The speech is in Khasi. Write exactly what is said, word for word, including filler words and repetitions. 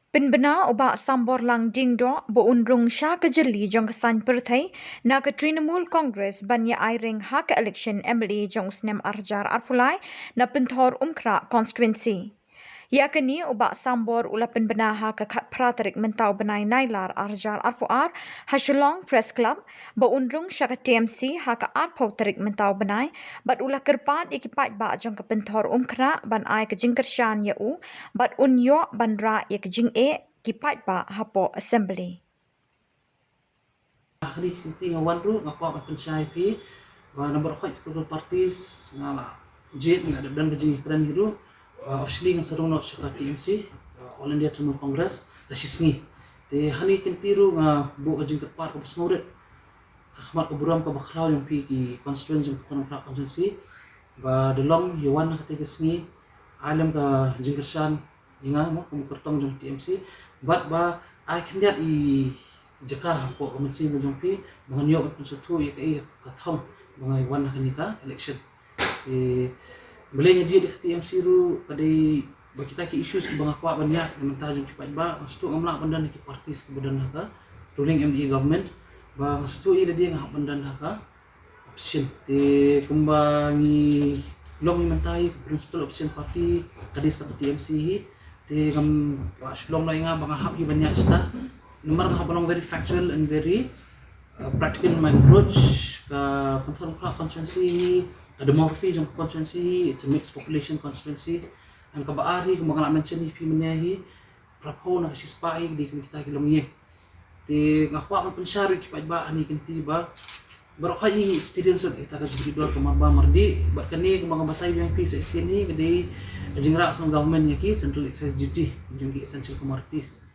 Pynbna u Bah Samborlang Diengdoh ba un rung sha ka jylli jong ka saiñ pyrthei na ka Trinamool Congress ban ïa ai ring ha ka election M L A jong u snem ar hajar arphew lai na Pynthorumkhrah constituency. Ïa kane u Bah Sambor u la pynbna ha ka khatphra tarik mynta u bnai Nailar ar hajar arphew ar ha Shillong Press Club ba un rung sha ka T M C ha ka arphew tarik mynta u bnai, bad u la kyrpad ïa ki paidbah jong ka Pynthorumkhrah ban ai ka jingkyrshan ïa u bad un ïoh ban rah ïa ka jingeh ki paidbah hapoh Assembly. Ha kane ka kynti nga wan ruh nga kwah ban pynshai ïa phi ba na baroh ki political parties nga la jied, nga la dep don ka jingïakren hi ruh. Ba officially ngan sa rung noh sha ka T M C, ba All India Trinamool Congress, la shisngi. Te ha kane ka kynti ruh nga buh ka jingkyrpad kaba sngewrit ha khmat ka burom kaba khraw jong phi ki constituents jong Pynthorumkhrah constituency ba da long ïa wan ha katei ka sngi, ai lem ka jingkyrshan ïa nga mo kum u kyrtong jong T M C, bad ba ai khyndiat i jaka hapoh ka mynsiem ka jong phi ba ngan ïoh ban pynsngewthuh ïa kaei ka thong ba nga wan ha kane ka election. Te balei nga jied ïa ka T M C ruh ka dei ba kita ki issues kiba nga kwah ban ïaid na bynta jong ki paidbah. Nga sngewthuh ngam lah ban don ha ki parties kiba don ha ka ruling M D A government, ba nga sngewthuh ïa lade nga hap ban don ha ka opposition. Te kumba ngi long hi mynta hi, ka principal opposition party ka dei sa ka T M C hi. Te ngam lah shu long noh ïa nga ba nga hap hi ban ïaid shata. Namar nga hap ban long very factual and very uh, practical in my approach. Ka Pynthorumkhrah constituency hi, ka demography jong ka constituency hi, it's a mixed population constituency. And kaba ar hi, kumba nga la mention hi phi mynne hi, phraphew na ka shispah hi ka dei kum kita ki longïing. Te nga kwah ban pynshai ruh ïa ki paidbah ha kane ka kynti ba baroh hi ngi experience ruh ïa kita ka jingkitdor ka marba mardi, bad kane kumba nga batai biang ïa phi sa shisien hi ka dei ka jingrah shnong government ïa ki central excise duty jong ki essential commodities.